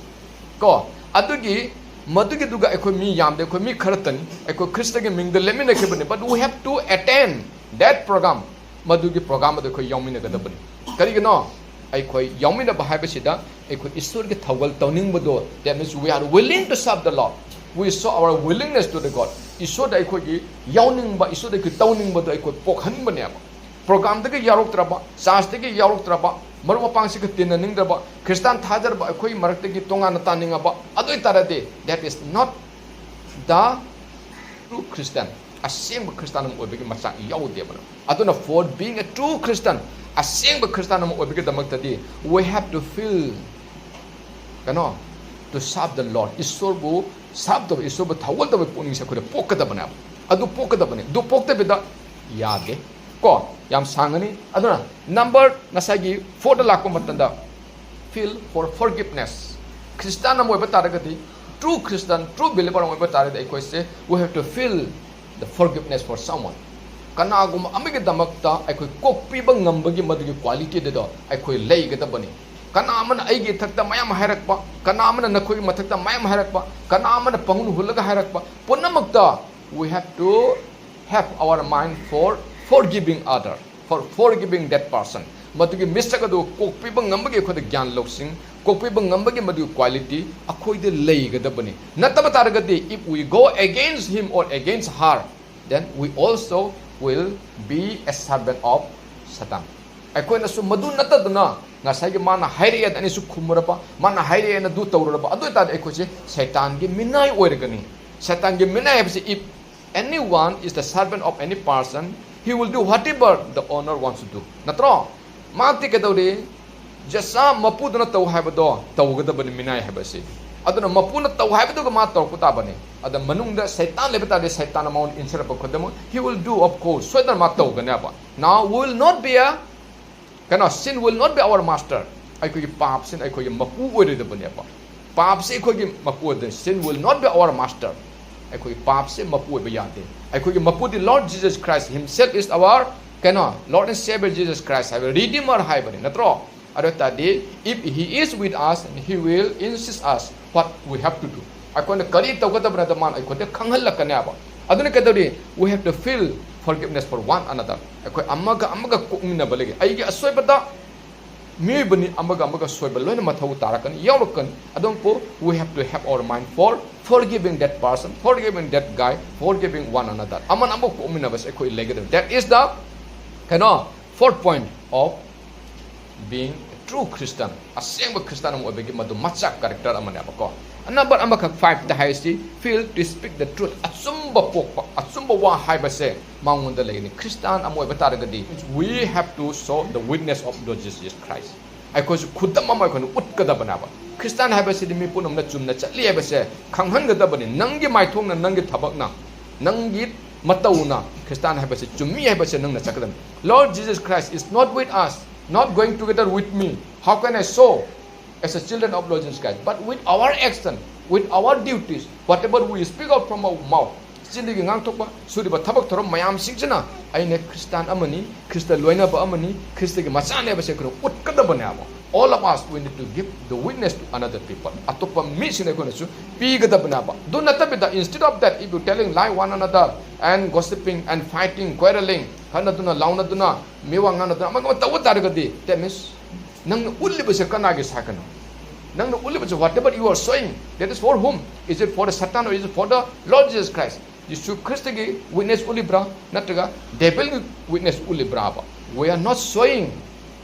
ꯀꯣ, ꯑꯗꯨꯒꯤ, ꯃꯗꯨꯒꯤꯗꯨꯒ ꯑꯩꯈꯣꯏ ꯃꯤ ꯌꯥꯝꯗꯦ, ꯑꯩꯈꯣꯏ ꯃꯤ ꯈꯔꯇꯅꯤ꯫ ꯑꯩꯈꯣꯏ ꯈ꯭ꯔꯤꯁꯇꯒꯤ ꯃꯤꯡꯗ ꯂꯦꯞꯃꯤꯟꯅꯈꯤꯕꯅꯤ, but we have to attend that program. ꯃꯗꯨꯒꯤ program ꯑꯗꯨ ꯑꯩꯈꯣꯏ ꯌꯥꯎꯃꯤꯟꯅꯒꯗꯕꯅꯤ꯫ ꯀꯔꯤꯒꯤꯅꯣ? ꯑꯩꯈꯣꯏ ꯌꯥꯎꯃꯤꯟꯅꯕ ꯍꯥꯏꯕꯁꯤꯗ ꯑꯩꯈꯣꯏ ꯏꯁꯣꯔꯒꯤ ꯊꯧꯒꯜ ꯇꯧꯅꯤꯡꯕꯗꯣ, that means we are willing to serve the Lord. We show our willingness to the God. ꯏꯁꯣꯔꯗ ꯑꯩꯈꯣꯏꯒꯤ ꯌꯥꯎꯅꯤꯡꯕ, ꯏꯁꯣꯔꯗ ꯑꯩꯈꯣꯏ ꯇꯧꯅꯤꯡꯕꯗꯣ ꯑꯩꯈꯣꯏ ꯄꯣꯛꯍꯟꯕꯅꯦꯕ꯫ Programꯗꯒꯤ ꯌꯥꯎꯔꯛꯇ꯭ꯔꯕ, churchꯇꯒꯤ ꯌꯥꯎꯔꯛꯇ꯭ꯔꯕ, ꯃꯔꯨꯞ ꯃꯄꯥꯡꯁꯤꯒ ꯇꯤꯟꯅꯅꯤꯡꯗ꯭ꯔꯕ, ꯈ꯭ꯔꯤꯁꯇꯥꯟ ꯊꯥꯖꯔꯕ ꯑꯩꯈꯣꯏ ꯃꯔꯛꯇꯒꯤ ꯇꯣꯉꯥꯟꯅ ꯇꯥꯅꯤꯡꯉꯕ, ꯑꯗꯨ ꯑꯣꯏ ꯇꯥꯔꯗꯤ, that is not the true Christian. ꯑꯁꯦꯡꯕ ꯈ꯭ꯔꯤꯁꯇꯥꯟ ꯑꯃ ꯑꯣꯏꯕꯒꯤ ꯃꯆꯥꯛ ꯌꯥꯎꯗꯦꯕ꯫ ꯑꯗꯨꯅ, for being a true Christian, ꯑꯁꯦꯡꯕ ꯈ꯭ꯔꯤꯁꯇꯥꯟ ꯑꯃ ꯑꯣꯏꯕꯒꯤꯗꯃꯛꯇꯗꯤ, we have to feel, ꯀꯩꯅꯣ, to serve the Lord. ꯏꯁꯣꯔꯕꯨ serve ꯇꯧꯕ, ꯏꯁꯣꯔꯕꯨ ꯊꯧꯒꯜ ꯇꯧꯕꯒꯤ ꯄꯨꯛꯅꯤꯡꯁꯦ ꯑꯩꯈꯣꯏꯗ ꯄꯣꯛꯀꯗꯕꯅꯦꯕ꯫ ꯑꯗꯨ ꯄꯣꯛꯀꯗꯕꯅꯦ꯫ ꯑꯗꯨ ꯄꯣꯛꯇꯕꯤꯗ ꯌꯥꯗꯦ꯫ ꯀꯣ, ꯌꯥꯝ ꯁꯥꯡꯒꯅꯤ꯫ ꯑꯗꯨꯅ number ꯉꯁꯥꯏꯒꯤ fourꯗ ꯂꯥꯛꯄ ꯃꯇꯝꯗ, feel for forgiveness. ꯈ꯭ꯔꯤꯁꯇꯥꯟ ꯑꯃ ꯑꯣꯏꯕ ꯇꯥꯔꯒꯗꯤ, true Christian, true believer ꯑꯃ ꯑꯣꯏꯕ ꯇꯥꯔꯒꯗꯤ ꯑꯩꯈꯣꯏꯁꯦ, we have to feel the forgiveness for someone. ꯀꯅꯥꯒꯨꯝꯕ ꯑꯃꯒꯤꯗꯃꯛꯇ ꯑꯩꯈꯣꯏ ꯀꯣꯛꯄꯤꯕ ꯉꯝꯕꯒꯤ ꯃꯗꯨꯒꯤ qualityꯗꯣ ꯑꯩꯈꯣꯏ ꯂꯩꯒꯗꯕꯅꯤ꯫ ꯀꯅꯥ ꯑꯃꯅ ꯑꯩꯒꯤ ꯏꯊꯛꯇ ꯃꯌꯥꯝ ꯍꯥꯏꯔꯛꯄ, ꯀꯅꯥ ꯑꯃꯅ ꯅꯈꯣꯏꯒꯤ ꯃꯊꯛꯇ ꯃꯌꯥꯝ ꯍꯥꯏꯔꯛꯄ, ꯀꯅꯥ ꯑꯃꯅ ꯄꯪꯍꯨꯜ ꯍꯨꯜꯂꯒ ꯍꯥꯏꯔꯛꯄ ꯄꯨꯝꯅꯃꯛꯇ, we have to have our mind for forgiving other, for forgiving that person. ꯃꯗꯨꯒꯤ ꯃꯤꯁꯛ ꯑꯗꯨ ꯀꯣꯛꯄꯤꯕ ꯉꯝꯕꯒꯤ ꯑꯩꯈꯣꯏꯗ ꯒ꯭ꯌꯥꯟ ꯂꯧꯁꯤꯡ, ꯀꯣꯛꯄꯤꯕ ꯉꯝꯕꯒꯤ ꯃꯗꯨꯒꯤ quality ꯑꯩꯈꯣꯏꯗ ꯂꯩꯒꯗꯕꯅꯤ꯫ ꯅꯠꯇꯕ ꯇꯥꯔꯒꯗꯤ, if we go against him or against her, then we also will be a servant of Satan. ꯑꯩꯈꯣꯏꯅꯁꯨ ꯃꯗꯨ ꯅꯠꯇꯗꯅ ꯉꯁꯥꯏꯒꯤ ꯃꯥꯅ ꯍꯥꯏꯔꯛꯑꯦꯅ ꯑꯩꯅꯁꯨ ꯈꯨꯝꯃꯨꯔꯕ, ꯃꯥꯅ ꯍꯥꯏꯔꯛꯑꯦꯅ ꯑꯗꯨ ꯇꯧꯔꯨꯔꯕ, ꯑꯗꯨ ꯑꯣꯏꯇꯥꯔꯗꯤ ꯑꯩꯈꯣꯏꯁꯦ ꯁꯩꯇꯥꯟꯒꯤ ꯃꯤꯅꯥꯏ ꯑꯣꯏꯔꯒꯅꯤ꯫ ꯁꯩꯇꯥꯟꯒꯤ ꯃꯤꯅꯥꯏ ꯍꯥꯏꯕꯁꯤ, if anyone is the servant of any person, he will do whatever the owner wants to do. ꯅꯠꯇ꯭ꯔꯣ? ꯃꯍꯥꯛꯇꯤ ꯀꯩꯗꯧꯔꯤ? ꯖꯁꯥ ꯃꯄꯨꯗꯨꯅ ꯇꯧ ꯍꯥꯏꯕꯗꯣ ꯇꯧꯒꯗꯕꯅꯤ ꯃꯤꯅꯥꯏ ꯍꯥꯏꯕꯁꯤ꯫ ꯑꯗꯨꯅ ꯃꯄꯨꯅ ꯇꯧ ꯍꯥꯏꯕꯗꯨꯒ ꯃꯥ ꯇꯧꯔꯛꯄ ꯇꯥꯕꯅꯤ꯫ ꯑꯗ ꯃꯅꯨꯡꯗ ꯁꯩꯇꯥꯟ ꯂꯩꯕ ꯇꯥꯔꯗꯤ ꯁꯩꯇꯥꯟꯅ ꯃꯉꯣꯟꯗ ꯏꯟꯁꯤꯜꯂꯛꯄ ꯈꯨꯗꯤꯡꯃꯛ, he will do, of course, ꯁꯣꯏꯗꯅ ꯃꯥ ꯇꯧꯒꯅꯦꯕ꯫ Now, we will not be a, ꯀꯩꯅꯣ, sin will not be our master. ꯑꯩꯈꯣꯏꯒꯤ ꯄꯥꯞꯁꯤꯅ ꯑꯩꯈꯣꯏꯒꯤ ꯃꯄꯨ ꯑꯣꯏꯔꯣꯏꯗꯕꯅꯦꯕ꯫ ꯄꯥꯞꯁꯤ ꯑꯩꯈꯣꯏꯒꯤ ꯃꯄꯨ ꯑꯣꯏꯗꯣꯏꯅꯤ꯫ Sin will not be our master. ꯑꯩꯈꯣꯏꯒꯤ ꯄꯥꯞꯁꯤ ꯃꯄꯨ ꯑꯣꯏꯕ ꯌꯥꯗꯦ꯫ ꯑꯩꯈꯣꯏꯒꯤ ꯃꯄꯨꯗꯤ Lord Jesus Christ himself is our, ꯀꯩꯅꯣ, Lord and Savior Jesus Christ ꯍꯥꯏꯕ, Redeemer ꯍꯥꯏꯕꯅꯤ, ꯅꯠꯇ꯭ꯔꯣ? ꯑꯗꯨ ꯑꯣꯏ ꯇꯥꯔꯗꯤ, if he is with us, he will insist us what we have to do. ꯑꯩꯈꯣꯏꯅ ꯀꯔꯤ ꯇꯧꯒꯗꯕꯅꯣꯗ ꯃꯥꯅ ꯑꯩꯈꯣꯏꯗ ꯈꯪꯍꯜꯂꯛꯀꯅꯦꯕ꯫ ꯑꯗꯨꯅ ꯀꯩꯗꯧꯔꯤ? We have to feel forgiveness for one another. ꯑꯩꯈꯣꯏ ꯑꯃꯒ ꯑꯃꯒ ꯀꯣꯛꯃꯤꯟꯅꯕ ꯂꯩꯒꯦ꯫ ꯑꯩꯒꯤ ꯑꯁꯣꯏꯕꯗ ꯃꯤꯑꯣꯏꯕꯅꯤ, ꯑꯃꯒ ꯑꯃꯒ ꯁꯣꯏꯕ ꯂꯣꯏꯅ ꯃꯊꯧ ꯇꯥꯔꯛꯀꯅꯤ, ꯌꯥꯎꯔꯛꯀꯅꯤ꯫ ꯑꯗꯨꯕꯨ we have to have our mind for forgiving that person, forgiving that guy, forgiving one another. ꯑꯃꯅ ꯑꯃꯕꯨ ꯀꯣꯛꯃꯤꯟꯅꯕꯁꯦ ꯑꯩꯈꯣꯏ ꯂꯩꯒꯗꯕꯅꯤ꯫ That is the, ꯀꯩꯅꯣ, fourth point of being a true Christian. ꯑꯁꯦꯡꯕ ꯈ꯭ꯔꯤꯁꯇꯥꯟ ꯑꯃ ꯑꯣꯏꯕꯒꯤ ꯃꯗꯨ ꯃꯆꯥꯛ, character ꯑꯃꯅꯦꯕꯀꯣ꯫ Number ꯑꯃꯈꯛ, fiveꯇ ꯍꯥꯏꯔꯤꯁꯤ, feel to speak the truth. ꯑꯆꯨꯝꯕ ꯄꯣꯛꯄ, ꯑꯆꯨꯝꯕ ꯋꯥ ꯍꯥꯏꯕꯁꯦ ꯃꯉꯣꯟꯗ ꯂꯩꯒꯅꯤ꯫ ꯈ꯭ꯔꯤꯁꯇꯥꯟ ꯑꯃ ꯑꯣꯏꯕ ꯇꯥꯔꯒꯗꯤ, we have to show the witness of Lord Jesus Christ. ꯑꯩꯈꯣꯏꯁꯨ ꯈꯨꯗꯝ ꯑꯃ ꯑꯩꯈꯣꯏꯅ ꯎꯠꯀꯗꯕꯅꯦꯕ꯫ ꯈ꯭ꯔꯤꯁꯇꯥꯟ ꯍꯥꯏꯕꯁꯤꯗꯤ ꯃꯤ ꯄꯨꯝꯅꯃꯛꯅ ꯆꯨꯝꯅ ꯆꯠꯂꯤ ꯍꯥꯏꯕꯁꯦ ꯈꯪꯍꯟꯒꯗꯕꯅꯤ꯫ ꯅꯪꯒꯤ ꯃꯥꯏꯊꯣꯡꯅ, ꯅꯪꯒꯤ ꯊꯕꯛꯅ, ꯅꯪꯒꯤ ꯃꯇꯧꯅ, ꯈ꯭ꯔꯤꯁꯇꯥꯟ ꯍꯥꯏꯕꯁꯦ ꯆꯨꯝꯃꯤ ꯍꯥꯏꯕꯁꯦ ꯅꯪꯅ ꯆꯠꯀꯗꯕꯅꯤ꯫ Lord Jesus Christ is not with us, not going together with me. How can I show as a children of Lord Jesus Christ? But with our action, with our duties, whatever we speak out from our mouth, ꯆꯤꯟꯗꯒꯤ ꯉꯥꯡꯊꯣꯛꯄ, ꯁꯨꯔꯤꯕ ꯊꯕꯛ ꯊꯧꯔꯝ ꯃꯌꯥꯝꯁꯤꯡꯁꯤꯅ ꯑꯩꯅ ꯈ꯭ꯔꯤꯁꯇꯥꯟ ꯑꯃꯅꯤ, ꯈ꯭ꯔꯤꯁꯇ ꯂꯣꯏꯅꯕ ꯑꯃꯅꯤ, ꯈ꯭ꯔꯤꯁꯇꯒꯤ ꯃꯆꯥꯅꯤ ꯍꯥꯏꯕꯁꯦ ꯑꯩꯈꯣꯏꯅ ꯎꯠꯀꯗꯕꯅꯦꯕ꯫ All of us, we need to give the witness to another people. ꯑꯇꯣꯞꯄ ꯃꯤꯁꯤꯡꯗ ꯑꯩꯈꯣꯏꯅꯁꯨ ꯄꯤꯒꯗꯕꯅꯦꯕ꯫ ꯑꯗꯨ ꯅꯠꯇꯕꯤꯗ, instead of that, if you telling lie one another and gossiping and fighting, quarreling, ꯈꯠꯅꯗꯨꯅ, ꯂꯥꯎꯅꯗꯨꯅ, ꯃꯤꯋꯥ ꯉꯥꯡꯅꯗꯨꯅ, ꯑꯃꯒ ꯑꯃ ꯇꯧꯕ ꯇꯥꯔꯒꯗꯤ, that means ꯅꯪꯅ ꯎꯠꯂꯤꯕꯁꯦ ꯀꯅꯥꯒꯤ ꯁꯥꯏꯠꯀꯅꯣ? ꯅꯪꯅ ꯎꯠꯂꯤꯕꯁꯦ, whatever you are showing, that is for whom? Is it for the Satan or is it for the Lord Jesus Christ? Jesus ꯈ꯭ꯔꯤꯁꯇꯒꯤ witness ꯎꯠꯂꯤꯕ꯭ꯔꯥ, ꯅꯠꯇ꯭ꯔꯒ devilꯒꯤ witness ꯎꯠꯂꯤꯕ꯭ꯔꯥꯕ? We are not showing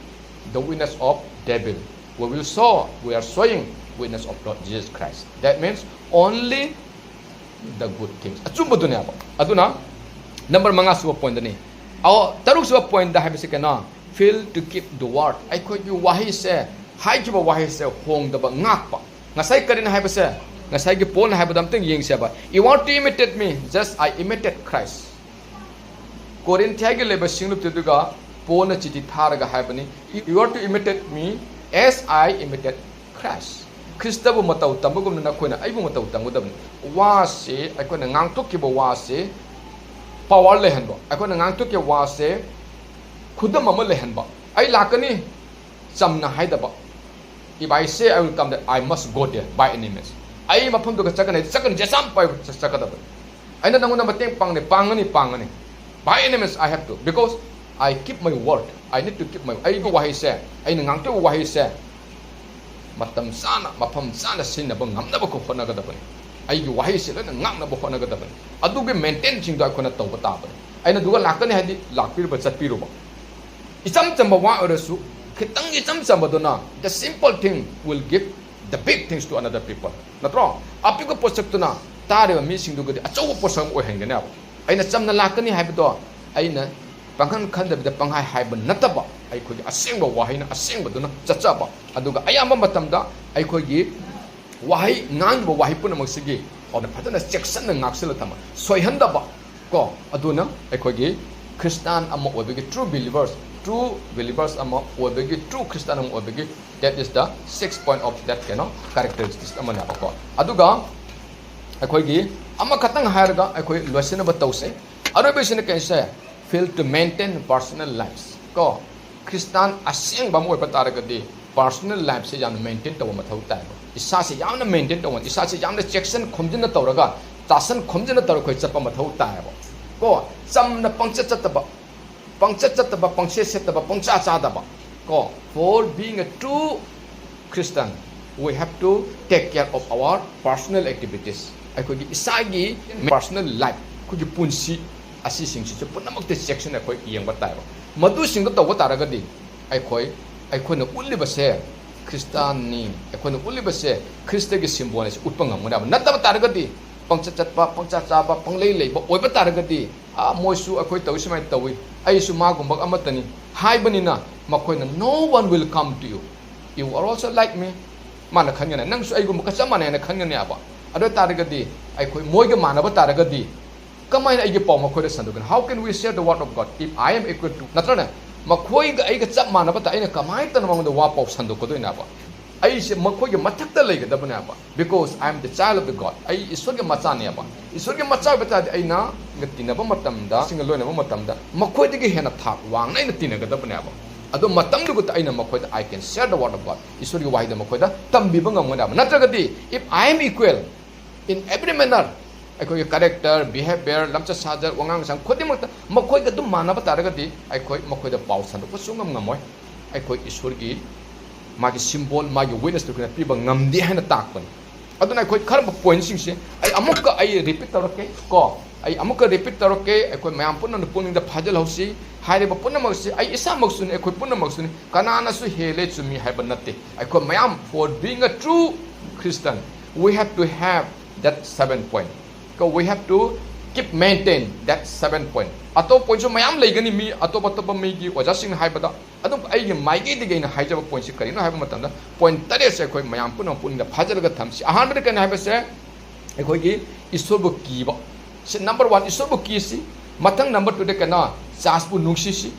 the witness of devil. We will show, we are showing witness of Lord Jesus Christ. That means only the good things. ꯑꯆꯨꯝꯕꯗꯨꯅꯦꯕ꯫ ꯑꯗꯨꯅ number ꯃꯉꯥ ꯁꯨꯕ pointꯅꯤ꯫ ꯑꯣ, ꯇꯔꯨꯛ ꯁꯨꯕ pointꯗ ꯍꯥꯏꯕꯁꯤ ꯀꯩꯅꯣ? Fail to keep the word. ꯑꯩꯈꯣꯏꯒꯤ ꯋꯥꯍꯩꯁꯦ, ꯍꯥꯏꯈꯤꯕ ꯋꯥꯍꯩꯁꯦ ꯍꯣꯡꯗꯕ, ꯉꯥꯛꯄ꯫ ꯉꯁꯥꯏ ꯀꯔꯤꯅ ꯍꯥꯏꯕꯁꯦ? ꯉꯁꯥꯏꯒꯤ ꯄꯣꯜꯅ ꯍꯥꯏꯕꯗꯣ ꯑꯝꯇꯪ ꯌꯦꯡꯁꯦꯕ꯫ You want to imitate me, just I imitate Christ. ꯀꯣꯔꯤꯟꯊꯤꯌꯥꯒꯤ ꯂꯩꯕ ꯁꯤꯡꯂꯨꯞꯇꯨꯗꯨꯒ ꯄꯣꯜꯅ ꯆꯤꯊꯤ ꯊꯥꯔꯒ ꯍꯥꯏꯕꯅꯤ, "You are to imitate me as I imitate Christ." ꯈ꯭ꯔꯤꯁꯇꯕꯨ ꯃꯇꯧ ꯇꯝꯕꯒꯨꯝꯅ ꯅꯈꯣꯏꯅ ꯑꯩꯕꯨ ꯃꯇꯧ ꯇꯝꯒꯗꯕꯅꯤ꯫ ꯋꯥꯁꯦ, ꯑꯩꯈꯣꯏꯅ ꯉꯥꯡꯊꯣꯛꯈꯤꯕ ꯋꯥꯁꯦ power ꯂꯩꯍꯟꯕ, ꯑꯩꯈꯣꯏꯅ ꯉꯥꯡꯊꯣꯛꯈꯤꯕ ꯋꯥꯁꯦ ꯈꯨꯗꯝ ꯑꯃ ꯂꯩꯍꯟꯕ꯫ ꯑꯩ ꯂꯥꯛꯀꯅꯤ, ꯆꯝꯅ ꯍꯥꯏꯗꯕ꯫ If I say I will come there, I must go there by any means. ꯑꯩ ꯃꯐꯝꯗꯨꯒ ꯆꯠꯀꯅꯤ, ꯆꯠꯀꯅꯤ, ꯖꯦꯁꯥꯝ ꯄꯥꯏ ꯆꯠꯀꯗꯕꯅꯤ꯫ ꯑꯩꯅ ꯅꯪꯉꯣꯟꯗ ꯃꯇꯦꯡ ꯄꯥꯡꯒꯅꯤ, ꯄꯥꯡꯒꯅꯤ, by any means I have to, because I keep my word. I need to keep my, ꯑꯩꯒꯤ ꯋꯥꯍꯩꯁꯦ, ꯑꯩꯅ ꯉꯥꯡꯊꯣꯛꯄ ꯋꯥꯍꯩꯁꯦ ꯃꯇꯝ ꯆꯥꯅ, ꯃꯐꯝ ꯆꯥꯅ ꯁꯤꯖꯤꯟꯅꯕ ꯉꯝꯅꯕ ꯍꯣꯠꯅꯒꯗꯕꯅꯤ꯫ ꯑꯩꯒꯤ ꯋꯥꯍꯩꯁꯦ ꯂꯣꯏꯅ ꯉꯥꯛꯅꯕ ꯍꯣꯠꯅꯒꯗꯕꯅꯤ꯫ ꯑꯗꯨꯒꯤ ꯃꯦꯟꯇꯦꯟꯁꯤꯡꯗꯣ ꯑꯩꯈꯣꯏꯅ ꯇꯧꯕ ꯇꯥꯕꯅꯤ꯫ ꯑꯩꯅ ꯑꯗꯨꯒ ꯂꯥꯛꯀꯅꯤ ꯍꯥꯏꯗꯤ ꯂꯥꯛꯄꯤꯔꯨꯕ, ꯆꯠꯄꯤꯔꯨꯕ꯫ ꯏꯆꯝ ꯆꯝꯕ ꯋꯥ ꯑꯣꯏꯔꯁꯨ, ꯈꯤꯇꯪ ꯏꯆꯝ ꯆꯝꯕꯗꯨꯅ, the simple thing will give the big things to another people. ꯅꯠꯇ꯭ꯔꯣ? ꯑꯄꯤꯛꯄ ꯄꯣꯠꯁꯛꯇꯨꯅ ꯇꯥꯔꯤꯕ ꯃꯤꯁꯤꯡꯗꯨꯒꯗꯤ ꯑꯆꯧꯕ ꯄꯣꯠꯁꯛ ꯑꯃ ꯑꯣꯏꯍꯟꯒꯅꯦꯕ꯫ ꯑꯩꯅ ꯆꯝꯅ ꯂꯥꯛꯀꯅꯤ ꯍꯥꯏꯕꯗꯣ ꯑꯩꯅ ꯄꯥꯡꯈꯟ ꯈꯟꯗꯕꯤꯗ ꯄꯪꯍꯥꯏ ꯍꯥꯏꯕ ꯅꯠꯇꯕ, ꯑꯩꯈꯣꯏꯒꯤ ꯑꯁꯦꯡꯕ ꯋꯥꯍꯩꯅ ꯑꯁꯦꯡꯕꯗꯨꯅ ꯆꯠꯆꯕ, ꯑꯗꯨꯒ ꯑꯌꯥꯝꯕ ꯃꯇꯝꯗ ꯑꯩꯈꯣꯏꯒꯤ ꯋꯥꯍꯩ, ꯉꯥꯡꯂꯤꯕ ꯋꯥꯍꯩ ꯄꯨꯝꯅꯃꯛꯁꯤꯒꯤ ꯑꯩꯈꯣꯏꯅ ꯐꯖꯅ ꯆꯦꯛꯁꯤꯟꯅ ꯉꯥꯛꯁꯤꯜꯂ ꯊꯝꯕ, ꯁꯣꯏꯍꯟꯗꯕ, ꯀꯣ, ꯑꯗꯨꯅ ꯑꯩꯈꯣꯏꯒꯤ ꯈ꯭ꯔꯤꯁꯇꯥꯟ ꯑꯃ ꯑꯣꯏꯕꯒꯤ, true believers, true believers ꯑꯃ ꯑꯣꯏꯕꯒꯤ, true ꯈ꯭ꯔꯤꯁꯇꯥꯟ ꯑꯃ ꯑꯣꯏꯕꯒꯤ, that is the six point of that ꯀꯩꯅꯣ characteristics ꯑꯃꯅꯦꯕꯀꯣ꯫ ꯑꯗꯨꯒ ꯑꯩꯈꯣꯏꯒꯤ ꯑꯃꯈꯛꯇꯪ ꯍꯥꯏꯔꯒ ꯑꯩꯈꯣꯏ ꯂꯣꯏꯁꯤꯟꯅꯕ ꯇꯧꯁꯦ꯫ ꯑꯔꯣꯏꯕꯁꯤꯅ ꯀꯩꯁꯦ? Fail to maintain personal lives ꯀꯣ꯫ ꯈ꯭ꯔꯤꯁꯇꯥꯟ ꯑꯁꯦꯡꯕ ꯑꯃ ꯑꯣꯏꯕ ꯇꯥꯔꯒꯗꯤ personal lifeꯁꯦ ꯌꯥꯝꯅ maintain ꯇꯧꯕ ꯃꯊꯧ ꯇꯥꯏꯕ꯫ ꯏꯁꯥꯁꯦ ꯌꯥꯝꯅ maintain ꯇꯧꯕ, ꯏꯁꯥꯁꯦ ꯌꯥꯝꯅ ꯆꯦꯛꯁꯤꯟ ꯈꯣꯝꯖꯤꯟꯅ ꯇꯧꯔꯒ, ꯇꯥꯁꯟ ꯈꯣꯝꯖꯤꯟꯅ ꯇꯧꯔꯒ ꯑꯩꯈꯣꯏ ꯆꯠꯄ ꯃꯊꯧ ꯇꯥꯏꯌꯦꯕ ꯀꯣ꯫ ꯆꯝꯅ ꯄꯪꯆꯠ ꯆꯠꯇꯕ, ꯄꯪꯆꯠ ꯆꯠꯇꯕ, ꯄꯪꯁꯦꯠ ꯁꯦꯠꯇꯕ, ꯄꯪꯆꯥ ꯆꯥꯗꯕ ꯀꯣ꯫ For being a true Christian, we have to take care of our personal activities. ꯑꯩꯈꯣꯏꯒꯤ ꯏꯁꯥꯒꯤ personal life, ꯑꯩꯈꯣꯏꯒꯤ ꯄꯨꯟꯁꯤ ꯑꯁꯤꯁꯤꯡꯁꯤꯁꯨ ꯄꯨꯝꯅꯃꯛꯇ ꯆꯦꯛꯁꯤꯟꯅ ꯑꯩꯈꯣꯏ ꯌꯦꯡꯕ ꯇꯥꯏꯕ꯫ ꯃꯗꯨꯁꯤꯡꯗꯣ ꯇꯧꯕ ꯇꯥꯔꯒꯗꯤ ꯑꯩꯈꯣꯏ, ꯑꯩꯈꯣꯏꯅ ꯎꯠꯂꯤꯕꯁꯦ ꯈ꯭ꯔꯤꯁꯇꯥꯟꯅꯤ, ꯑꯩꯈꯣꯏꯅ ꯎꯠꯂꯤꯕꯁꯦ ꯈ꯭ꯔꯤꯁꯇꯒꯤ symbol ꯑꯁꯤ ꯎꯠꯄ ꯉꯝꯒꯅꯤ ꯍꯥꯏꯕ꯫ ꯅꯠꯇꯕ ꯇꯥꯔꯒꯗꯤ ꯄꯪꯆꯠ ꯆꯠꯄ, ꯄꯪꯆꯥ ꯆꯥꯕ, ꯄꯪꯂꯩ ꯂꯩꯕ ꯑꯣꯏꯕ ꯇꯥꯔꯒꯗꯤ, "ꯑꯥ, ꯃꯣꯏꯁꯨ ꯑꯩꯈꯣꯏ ꯇꯧꯏ ꯁꯨꯃꯥꯏꯅ ꯇꯧꯏ, ꯑꯩꯁꯨ ꯃꯥꯒꯨꯝꯕ ꯑꯃꯠꯇꯅꯤ" ꯍꯥꯏꯕꯅꯤꯅ ꯃꯈꯣꯏꯅ, "No one will come to you. You are also like me." ꯃꯥꯅ ꯈꯟꯒꯅꯤ, "ꯅꯪꯁꯨ ꯑꯩꯒꯨꯝꯕꯒ ꯆꯞ ꯃꯥꯟꯅꯩ" ꯍꯥꯏꯅ ꯈꯟꯒꯅꯦꯕ꯫ ꯑꯗꯨ ꯑꯣꯏ ꯇꯥꯔꯒꯗꯤ ꯑꯩꯈꯣꯏ ꯃꯣꯏꯒ ꯃꯥꯟꯅꯕ ꯇꯥꯔꯒꯗꯤ ꯀꯃꯥꯏꯅ ꯑꯩꯒꯤ ꯄꯥꯎ ꯃꯈꯣꯏꯗ ꯁꯟꯗꯣꯛꯀꯅꯤ? How can we share the word of God if I am equal to, ꯅꯠꯇ꯭ꯔꯅꯦ? ꯃꯈꯣꯏꯒ ꯑꯩꯒ ꯆꯞ ꯃꯥꯟꯅꯕ ꯇꯥ ꯑꯩꯅ ꯀꯃꯥꯏꯅ ꯇꯧꯅ ꯃꯉꯣꯟꯗ ꯋꯥ ꯄꯥꯎ ꯁꯟꯗꯣꯛꯀꯗꯣꯏꯅꯦꯕ? ꯑꯩꯁꯦ ꯃꯈꯣꯏꯒꯤ ꯃꯊꯛꯇ ꯂꯩꯒꯗꯕꯅꯦꯕ, because I am the child of the God. ꯑꯩ ꯏꯁꯣꯔꯒꯤ ꯃꯆꯥꯅꯦꯕ꯫ ꯏꯁꯣꯔꯒꯤ ꯃꯆꯥ ꯑꯣꯏꯕ ꯇꯥꯔꯗꯤ ꯑꯩꯅ ꯇꯤꯟꯅꯕ ꯃꯇꯝꯗ, ꯁꯤꯡꯒ ꯂꯣꯏꯅꯕ ꯃꯇꯝꯗ ꯃꯈꯣꯏꯗꯒꯤ ꯍꯦꯟꯅ ꯊꯥꯛ ꯋꯥꯡꯅ ꯑꯩꯅ ꯇꯤꯟꯅꯒꯗꯕꯅꯦꯕ꯫ ꯑꯗꯣ ꯃꯇꯝꯗꯨꯗ ꯑꯩꯅ ꯃꯈꯣꯏꯗ I can share the word of God, ꯏꯁꯣꯔꯒꯤ ꯋꯥꯍꯩꯗ ꯃꯈꯣꯏꯗ ꯇꯝꯕꯤꯕ ꯉꯝꯒꯅꯦꯕ꯫ ꯅꯠꯇ꯭ꯔꯒꯗꯤ, if I am equal in every manner, ꯑꯩꯈꯣꯏꯒꯤ character, behavior, ꯂꯝꯆꯠ ꯁꯥꯖꯠ, ꯋꯥꯉꯥꯡ ꯁꯉꯥꯡ ꯈꯨꯗꯤꯡꯃꯛꯇ ꯃꯈꯣꯏꯒ ꯑꯗꯨꯝ ꯃꯥꯟꯅꯕ ꯇꯥꯔꯒꯗꯤ ꯑꯩꯈꯣꯏ ꯃꯈꯣꯏꯗ ꯄꯥꯎ ꯁꯟꯗꯣꯛꯄ ꯁꯨꯡꯉꯝ ꯉꯝꯃꯣꯏ꯫ ꯑꯩꯈꯣꯏ ꯏꯁꯣꯔꯒꯤ ꯃꯥꯒꯤ symbol, ꯃꯥꯒꯤ witnessꯇꯨ ꯑꯩꯈꯣꯏꯅ ꯄꯤꯕ ꯉꯝꯗꯦ ꯍꯥꯏꯅ ꯇꯥꯛꯄꯅꯤ꯫ ꯑꯗꯨꯅ ꯑꯩꯈꯣꯏ ꯈꯔꯝꯕ pointꯁꯤꯡꯁꯦ ꯑꯩ ꯑꯃꯨꯛꯀ ꯑꯩ repeat ꯇꯧꯔꯛꯀꯦ ꯀꯣ꯫ ꯑꯩ ꯑꯃꯨꯛꯀ repeat ꯇꯧꯔꯛꯀꯦ, ꯑꯩꯈꯣꯏ ꯃꯌꯥꯝ ꯄꯨꯝꯅꯃꯛ ꯄꯨꯛꯅꯤꯡꯗ ꯐꯥꯖꯤꯜꯍꯧꯁꯤ꯫ ꯍꯥꯏꯔꯤꯕ ꯄꯨꯝꯅꯃꯛꯁꯤ ꯑꯩ ꯏꯁꯥꯃꯛꯁꯨꯅꯤ, ꯑꯩꯈꯣꯏ ꯄꯨꯝꯅꯃꯛꯁꯨꯅꯤ, ꯀꯅꯥꯅꯁꯨ ꯍꯦꯜꯂꯦ ꯆꯨꯝꯃꯤ ꯍꯥꯏꯕ ꯅꯠꯇꯦ꯫ ꯑꯩꯈꯣꯏ ꯃꯌꯥꯝ, for being a true Christian, we have to have that seven point. ꯀꯣ, we have to keep maintain that seven point. ꯑꯇꯣꯞꯄ pointꯁꯨ ꯃꯌꯥꯝ ꯂꯩꯒꯅꯤ, ꯃꯤ ꯑꯇꯣꯞ ꯑꯇꯣꯞꯄ ꯃꯤꯒꯤ ꯑꯣꯖꯥꯁꯤꯡꯅ ꯍꯥꯏꯕꯗ, ꯑꯗꯨꯝ ꯑꯩꯒꯤ ꯃꯥꯏꯀꯩꯗꯒꯤ ꯑꯩꯅ ꯍꯥꯏꯖꯕ pointꯁꯤ ꯀꯔꯤꯅꯣ ꯍꯥꯏꯕ ꯃꯇꯝꯗ, point ꯇꯔꯦꯠꯁꯦ ꯑꯩꯈꯣꯏ ꯃꯌꯥꯝ ꯄꯨꯝꯅꯃꯛ ꯄꯨꯛꯅꯤꯡꯗ ꯐꯥꯖꯤꯜꯂꯒ ꯊꯝꯁꯤ꯫ ꯑꯍꯥꯟꯕꯗ ꯀꯔꯤ ꯍꯥꯏꯕꯁꯦ? ꯑꯩꯈꯣꯏꯒꯤ ꯏꯁꯣꯔꯕꯨ ꯀꯤꯕ, ꯁꯤ number one, ꯏꯁꯣꯔꯕꯨ ꯀꯤꯁꯤ꯫ ꯃꯊꯪ number twoꯗ ꯀꯩꯅꯣ, churchꯄꯨ ꯅꯨꯡꯁꯤꯁꯤ꯫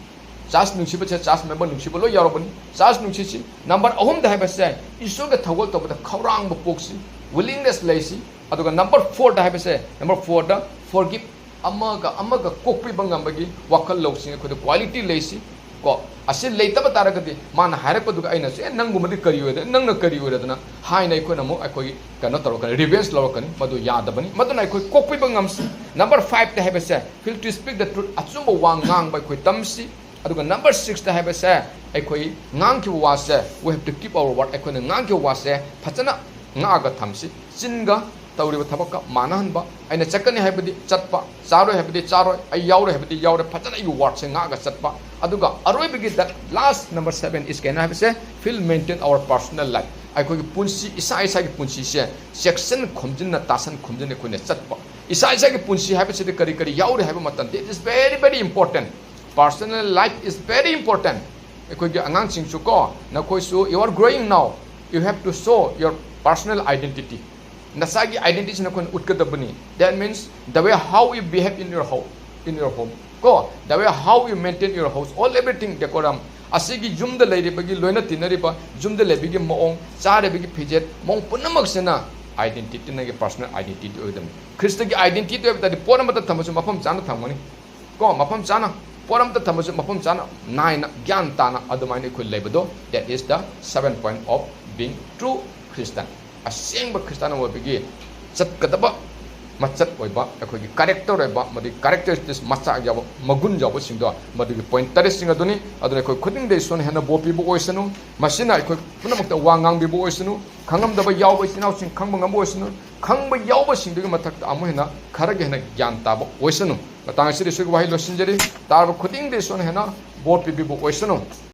Church ꯅꯨꯡꯁꯤꯕꯁꯦ church member ꯅꯨꯡꯁꯤꯕ ꯂꯣꯏ ꯌꯥꯎꯔꯕꯅꯤ꯫ Church ꯅꯨꯡꯁꯤꯁꯤ꯫ Number ꯑꯍꯨꯝꯗ ꯍꯥꯏꯕꯁꯦ ꯏꯁꯣꯔꯒ ꯊꯧꯒꯜ ꯇꯧꯕꯗ ꯈꯧꯔꯥꯡꯕ ꯄꯣꯛꯁꯤ, willingness ꯂꯩꯁꯤ꯫ ꯑꯗꯨꯒ number fourꯗ ꯍꯥꯏꯕꯁꯦ, number fourꯗ forgive, ꯑꯃꯒ ꯑꯃꯒ ꯀꯣꯛꯄꯤꯕ ꯉꯝꯕꯒꯤ ꯋꯥꯈꯜ ꯂꯧꯁꯤꯡ, ꯑꯩꯈꯣꯏꯗ quality ꯂꯩꯁꯤ꯫ ꯀꯣ, ꯑꯁꯤ ꯂꯩꯇꯕ ꯇꯥꯔꯒꯗꯤ ꯃꯥꯅ ꯍꯥꯏꯔꯛꯄꯗꯨꯒ ꯑꯩꯅꯁꯨ, "ꯑꯦ, ꯅꯪꯒꯨꯝꯕꯗꯤ ꯀꯔꯤ ꯑꯣꯏꯗ, ꯅꯪꯅ ꯀꯔꯤ ꯑꯣꯏꯔꯗꯅ?" ꯍꯥꯏꯅ ꯑꯩꯈꯣꯏꯅ ꯑꯃꯨꯛ ꯑꯩꯈꯣꯏꯒꯤ ꯀꯩꯅꯣ ꯇꯧꯔꯛꯀꯅꯤ, revenge ꯂꯧꯔꯛꯀꯅꯤ꯫ ꯃꯗꯨ ꯌꯥꯗꯕꯅꯤ꯫ ꯃꯗꯨꯅ ꯑꯩꯈꯣꯏ ꯀꯣꯛꯄꯤꯕ ꯉꯝꯁꯤ꯫ Number fiveꯇ ꯍꯥꯏꯕꯁꯦ, fail to speak the truth, ꯑꯆꯨꯝꯕ ꯋꯥ ꯉꯥꯡꯕ ꯑꯩꯈꯣꯏ ꯇꯝꯁꯤ꯫ ꯑꯗꯨꯒ number sixꯇ ꯍꯥꯏꯕꯁꯦ, ꯑꯩꯈꯣꯏ ꯉꯥꯡꯈꯤꯕ ꯋꯥꯁꯦ, we have to keep our word, ꯑꯩꯈꯣꯏꯅ ꯉꯥꯡꯈꯤꯕ ꯋꯥꯁꯦ ꯐꯖꯅ ꯉꯥꯛꯑꯒ ꯊꯝꯁꯤ꯫ ꯆꯤꯟꯒ ꯇꯧꯔꯤꯕ ꯊꯕꯛꯀ ꯃꯥꯟꯅꯍꯟꯕ, ꯑꯩꯅ ꯆꯠꯀꯅꯤ ꯍꯥꯏꯕꯗꯤ ꯆꯠꯄ, ꯆꯥꯔꯣꯏ ꯍꯥꯏꯕꯗꯤ ꯆꯥꯔꯣꯏ, ꯑꯩ ꯌꯥꯎꯔꯣꯏ ꯍꯥꯏꯕꯗꯤ ꯌꯥꯎꯔꯣꯏ, ꯐꯖꯅ ꯑꯩꯒꯤ wordꯁꯦ ꯉꯥꯛꯑꯒ ꯆꯠꯄ꯫ ꯑꯗꯨꯒ ꯑꯔꯣꯏꯕꯒꯤ, the last number seven is ꯀꯩꯅꯣ ꯍꯥꯏꯕꯁꯦ, fail maintain our personal life, ꯑꯩꯈꯣꯏꯒꯤ ꯄꯨꯟꯁꯤ, ꯏꯁꯥ ꯏꯁꯥꯒꯤ ꯄꯨꯟꯁꯤꯁꯦ ꯆꯦꯛꯁꯤꯟ ꯈꯣꯝꯖꯤꯟꯅ, ꯇꯥꯁꯟ ꯈꯣꯝꯖꯤꯟꯅ ꯑꯩꯈꯣꯏꯅ ꯆꯠꯄ꯫ ꯏꯁꯥ ꯏꯁꯥꯒꯤ ꯄꯨꯟꯁꯤ ꯍꯥꯏꯕꯁꯤꯗꯤ ꯀꯔꯤ ꯀꯔꯤ ꯌꯥꯎꯔꯤ ꯍꯥꯏꯕ ꯃꯇꯝꯗ, it is very very important, personal life is very important꯫ ꯑꯩꯈꯣꯏꯒꯤ ꯑꯉꯥꯡꯁꯤꯡꯁꯨ ꯀꯣ, ꯅꯈꯣꯏꯁꯨ, you are growing now, you have to show your personal identity꯫ ꯅꯁꯥꯒꯤ identityꯁꯤ ꯅꯈꯣꯏꯅ ꯎꯠꯀꯗꯕꯅꯤ꯫ That means the way how you behave in your home, in your home, ꯀꯣ, the way how you maintain your house, all everything, decorum, ꯑꯁꯤꯒꯤ ꯌꯨꯝꯗ ꯂꯩꯔꯤꯕꯒꯤ, ꯂꯣꯏꯅ ꯇꯤꯟꯅꯔꯤꯕ, ꯌꯨꯝꯗ ꯂꯩꯕꯒꯤ ꯃꯑꯣꯡ, ꯆꯥꯔꯤꯕꯒꯤ ꯐꯤꯖꯦꯠ, ꯃꯑꯣꯡ ꯄꯨꯝꯅꯃꯛꯁꯤꯅ identity, ꯅꯪꯒꯤ personal identity ꯑꯣꯏꯒꯗꯕꯅꯤ꯫ ꯈ꯭ꯔꯤꯁꯇꯒꯤ identity ꯑꯣꯏꯕ ꯇꯥꯔꯗꯤ ꯄꯣꯠ ꯑꯃꯠꯇ ꯊꯝꯃꯁꯨ ꯃꯐꯝ ꯆꯥꯅ ꯊꯝꯒꯅꯤ꯫ ꯀꯣ, ꯃꯐꯝ ꯆꯥꯅ, ꯄꯣꯠ ꯑꯃꯠꯇ ꯊꯝꯃꯁꯨ ꯃꯐꯝ ꯆꯥꯅ, ꯅꯥꯏꯅ, ꯒ꯭ꯌꯥꯟ ꯇꯥꯅ ꯑꯗꯨꯃꯥꯏꯅ ꯑꯩꯈꯣꯏ ꯂꯩꯕꯗꯣ, that is the seven point of being true Christian꯫ ꯑꯁꯦꯡꯕ ꯈ꯭ꯔꯤꯁꯇꯥꯟ ꯑꯣꯏꯕꯒꯤ ꯆꯠꯀꯗꯕ ꯃꯆꯠ ꯑꯣꯏꯕ, ꯑꯩꯈꯣꯏꯒꯤ character ꯑꯣꯏꯕ, ꯃꯗꯨꯒꯤ characteristics ꯃꯆꯥꯛ ꯌꯥꯎꯕ, ꯃꯒꯨꯟ ꯌꯥꯎꯕꯁꯤꯡꯗꯣ, ꯃꯗꯨꯒꯤ point ꯇꯔꯦꯠꯁꯤꯡ ꯑꯗꯨꯅꯤ꯫ ꯑꯗꯨꯅ ꯑꯩꯈꯣꯏ ꯈꯨꯗꯤꯡꯗ ꯏꯁꯣꯔꯅ ꯍꯦꯟꯅ ꯕꯣꯔ ꯄꯤꯕ ꯑꯣꯏꯁꯅꯨ꯫ ꯃꯁꯤꯅ ꯑꯩꯈꯣꯏ ꯄꯨꯝꯅꯃꯛꯇ ꯋꯥ ꯉꯥꯡꯕꯤꯕ ꯑꯣꯏꯁꯅꯨ꯫ ꯈꯪꯉꯝꯗꯕ ꯌꯥꯎꯕ ꯏꯆꯤꯟ ꯏꯅꯥꯎꯁꯤꯡ ꯈꯪꯕ ꯉꯝꯕ ꯑꯣꯏꯁꯅꯨ꯫ ꯈꯪꯕ ꯌꯥꯎꯕꯁꯤꯡꯗꯨꯒꯤ ꯃꯊꯛꯇ ꯑꯃꯨꯛ ꯍꯦꯟꯅ ꯈꯔꯒ ꯍꯦꯟꯅ ꯒ꯭ꯌꯥꯟ ꯇꯥꯕ ꯑꯣꯏꯁꯅꯨ꯫ ꯃꯇꯥꯡ ꯑꯁꯤꯗ ꯏꯁꯣꯔꯒꯤ ꯋꯥꯍꯩ ꯂꯣꯏꯁꯤꯟꯖꯔꯤ꯫ ꯇꯥꯔꯕ ꯈꯨꯗꯤꯡꯗ ꯏꯁꯣꯔꯅ ꯍꯦꯟꯅ ꯕꯣꯔ ꯄꯤꯕꯤꯕ ꯑꯣꯏꯁꯅꯨ꯫